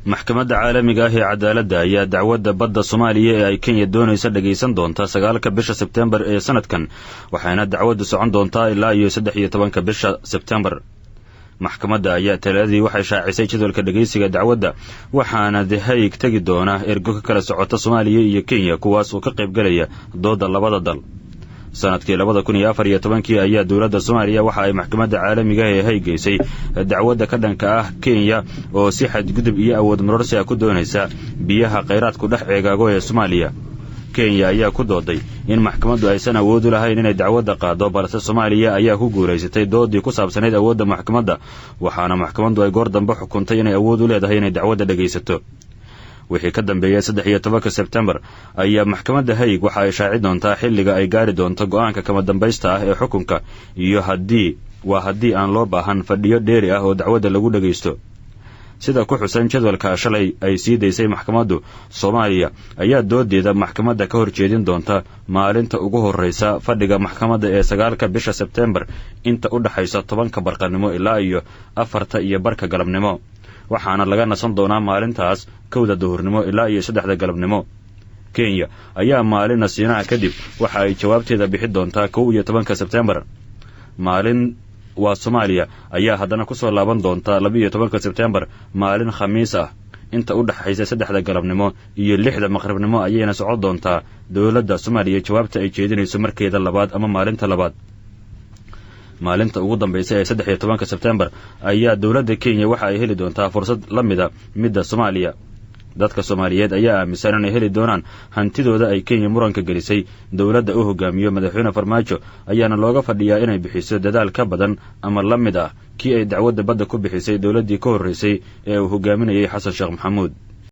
Maxkamadda Caalamiga ah ee Cadaaladda ayaa dacwadda badda Soomaaliya ee ay Kenya doonaysa dhagaysan doonta 9-ka bisha Sebtembar ee sanadkan, waxayna dacwaddu socon doontaa ilaa iyo 13-ka bisha Sebtembar. Maxkamadda ayaa Talaadadii waxay shaacisay jadwalka dhegaysiga dacwadda, waxaana The Hague tegi doona ergo ka kala socota Soomaaliya iyo Kenya, kuwaas oo ka qaybgalaya dooda labada dal. Sanadkii 2014-kii ayaa dowladda Soomaaliya waxa ay Maxkamadda Caalamiga ee Hague geysay dacwadda ka dhanka ah Kenya oo si xadgudub iyo awood marorsi ah ku doonaysa biyaha khayraadku dhex ceegaago ee Soomaaliya. Kenya ayaa ku dooday in maxkamaddu aysan awood u lahayn inay dacwadda qaado, balse Soomaaliya ayaa ku guulaysatay doodii ku saabsanayd awoodda maxkamadda, waxaana maxkamaddu ay goor dambe xukuntay inay awood u leedahay inay dacwadda dhegaysato. Wixii ka dambeeyay 13-ka Sebtembar ayaa maxkamadda Hague waxa ay shaaci doontaa xilliga ay gaari doonto go'aanka kama dambaysta ah ee xukunka iyo haddii waa haddii aan loo baahan fadhiyo dheeri ah oo dacwadda lagu dhegaysto. Sida ku xusan jadwalka shalay ay sii daysay maxkamaddu, Soomaaliya ayaa doodeeda maxkamadda ka horjeedin doonta maalinta ugu horreysa fadhiga maxkamadda ee 9-ka bisha Sebtembar, inta u dhexaysa 10-ka barqanimo ilaa iyo 4:30 galabnimo, waxaana laga nasan doonaa maalintaas 1-da duhurnimo ilaa iyo 3-da galabnimo. Kenya ayaa maalin nasiinaha kadib waxa ay jawaabteeda bixi doontaa 11-ka Sebtembar. Maalin waa Soomaaliya ayaa haddana kusoo laaban doonta 12-ka Sebtembar, maalin Khamiis ah, inta u dhexaysa 3-da galabnimo iyo 6-da maqribnimo ayayna socon doontaa dowladda Soomaaliya jawaabta ay jeedinayso markeeda labaad ama maalinta labaad. Maalinta ugu dambaysa ee 13-ka Sebtembar ayaa dowladda Kenya waxa ay heli doontaa fursad la mida midda Soomaaliya. Dadka Soomaaliyeed ayaa aaminsan inay heli doonaan hantidooda ay Kenya muranka gelisay. Dowladda u hogaamiyo Madaxweyne Farmaajo ayaana looga fadhiyaa inay bixiso dadaal ka badan ama la mid ah kii ay dacwadda badda ku bixisay dowladdii ka horreysay ee uu hogaaminayay Xasan Sheekh Maxamuud.